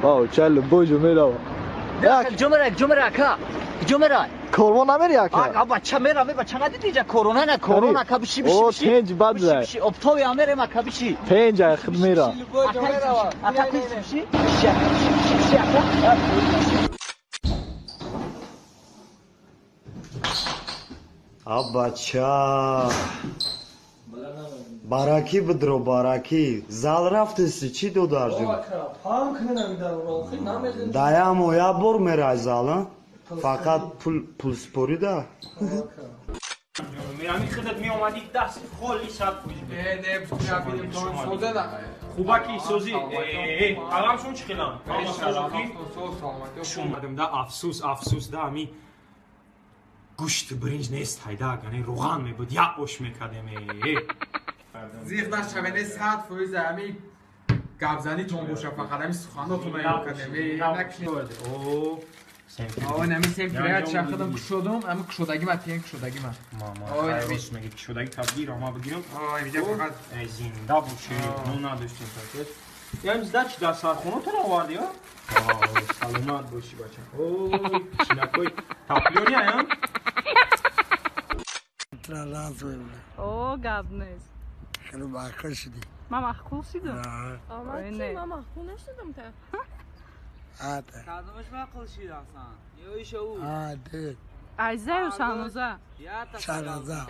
Вау, чал божу мерава. Як ҷумра, ҷумра ака. Ҷумра. Корвон намери ака? А бача мера, ме бача надиди ҷа корона на корона ака биши биши. О, пенҷ бад зай. Обтови амерем ака биши. Пенҷ ай худ мера. Ака куз биши. Биши биши ака. Абача. Баракӣ бидро, баракӣ. Зал рафтеси, чӣ додарҷон? Даямо як бор мерай зал, фақат пул спорида. Ами худат меомадӣ даст холи сад хубаки созӣ. Аламшон чӣ хелам? Шумадам да афсӯс, афсӯс да ами гӯшт биринҷ нест ҳайда, гане руған мебуд, як ош мекардем. Зиқ нашавене 100% ами гапзанитон боша, фақат ами суханотон кардем. Ами семфирия чахадам кушодум, ами кушодаги ма тиен кушодаги ма. Рост меги, кушодаги табгир, ама бигирам. Зинда боши, ну надоштем такет. Ям здач да сархонотон оварди, а? Саломат боши бача. Ой, чинакой таплёни аям. О, гап нест. Хеле маъқул шудӣ. Ман маъқул шудам? Ман маъқул нашудам та. Кадомаш маъқул шид асан? Ё иша ӯ? Айза ё Шаҳноза? Шаҳноза.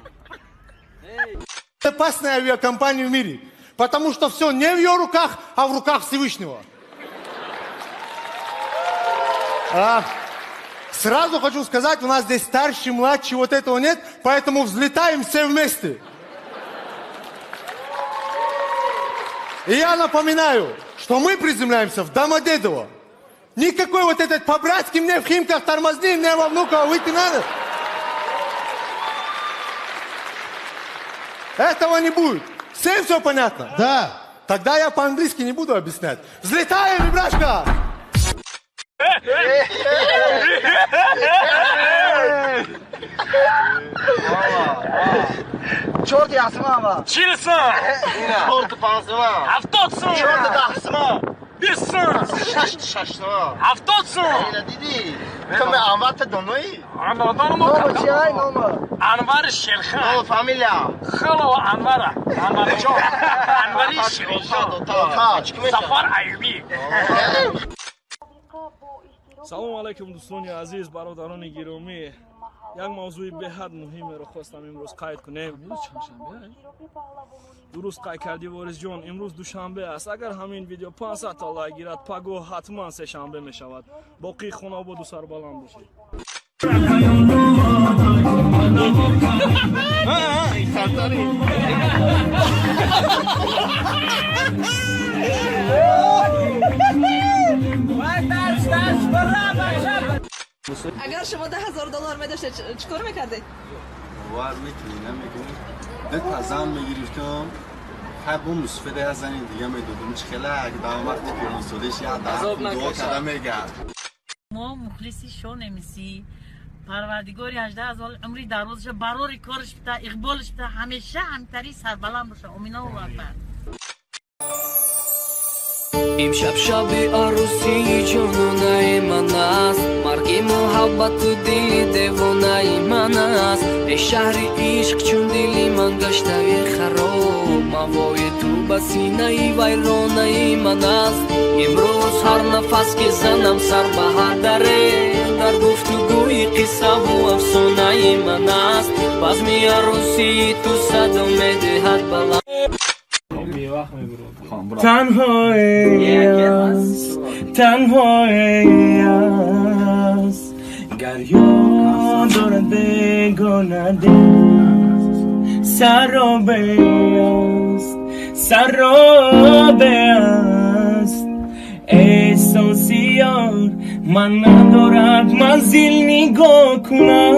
Опасная авиакомпания в мире, потому что все не в ее руках, а в руках Всевышнего. Сразу хочу сказать, у нас здесь старший, младший, вот этого нет, поэтому взлетаем все вместе. И я напоминаю, что мы приземляемся в Домодедово. Никакой вот этот по-братски мне в Химках тормозни, мне во Внуково выйти надо. Этого не будет. Всем все понятно? Да. Тогда я по-английски не буду объяснять. Взлетаем, Ибрашка! Чорти асмама. Чил сум. Чорти панҷ сум. 70 сум. Чорти 10 сум. 20 сум. 6 6 сум. 70 сум. Ина дидӣ? Ту ме Анвар та доноӣ? Нома чи ай нома? Анвар Шерхан. Нома фамилия? Хело Анвара. Анварҷон. Анвари Шерхан. Сафар Аюбӣ. Салому алайкум, дӯстони азиз, бародарони гиромӣ. Як мавзӯи беҳад муҳимеро хостам имрӯз қайд кунем. Дуруст қайд кардӣ, Ворисҷон, имрӯз душанбе аст. Агар ҳамин видео 500 та лайк гирад, пагоҳ ҳатман сешанбе мешавад. Боқӣ хонаободу сарбаланд бошед. Агар шумо 10 000 доллар медоштед, чӣ кор мекардед? Бовар мекунӣ, намекунӣ, ду зан мегирифтам, хай бо мусофида як зани дига медодам. Чи хеле дар вақти пиронсолиш як дуо карда мегард. Мо мухлиси шонемиси. Парвардигори 18 сол умри дарозаша, барори кораш бита, иқболаш бита, ҳамеша ҳамтари сарбаланд боша. Омина акбар. Имшаб шаби арӯсии ҷононаи ман аст, марги муҳаббату дили девонаи ман аст. Э шаҳри ишқ, чун дили ман гаштаи хароб, мавои ту ба синаи вайронаи ман аст. Имрӯз ҳар нафас ки занам сар ба ҳар даре, дар гуфтугӯи қиссаву афсонаи ман аст. Базми арӯсии ту садо медиҳад баланд. Танҳое аст, танҳое аст, гар ёд дорад бегона дил, саробе аст, саробе аст. Эҳсоси ёр ман надорад манзил, нигоҳ кунам.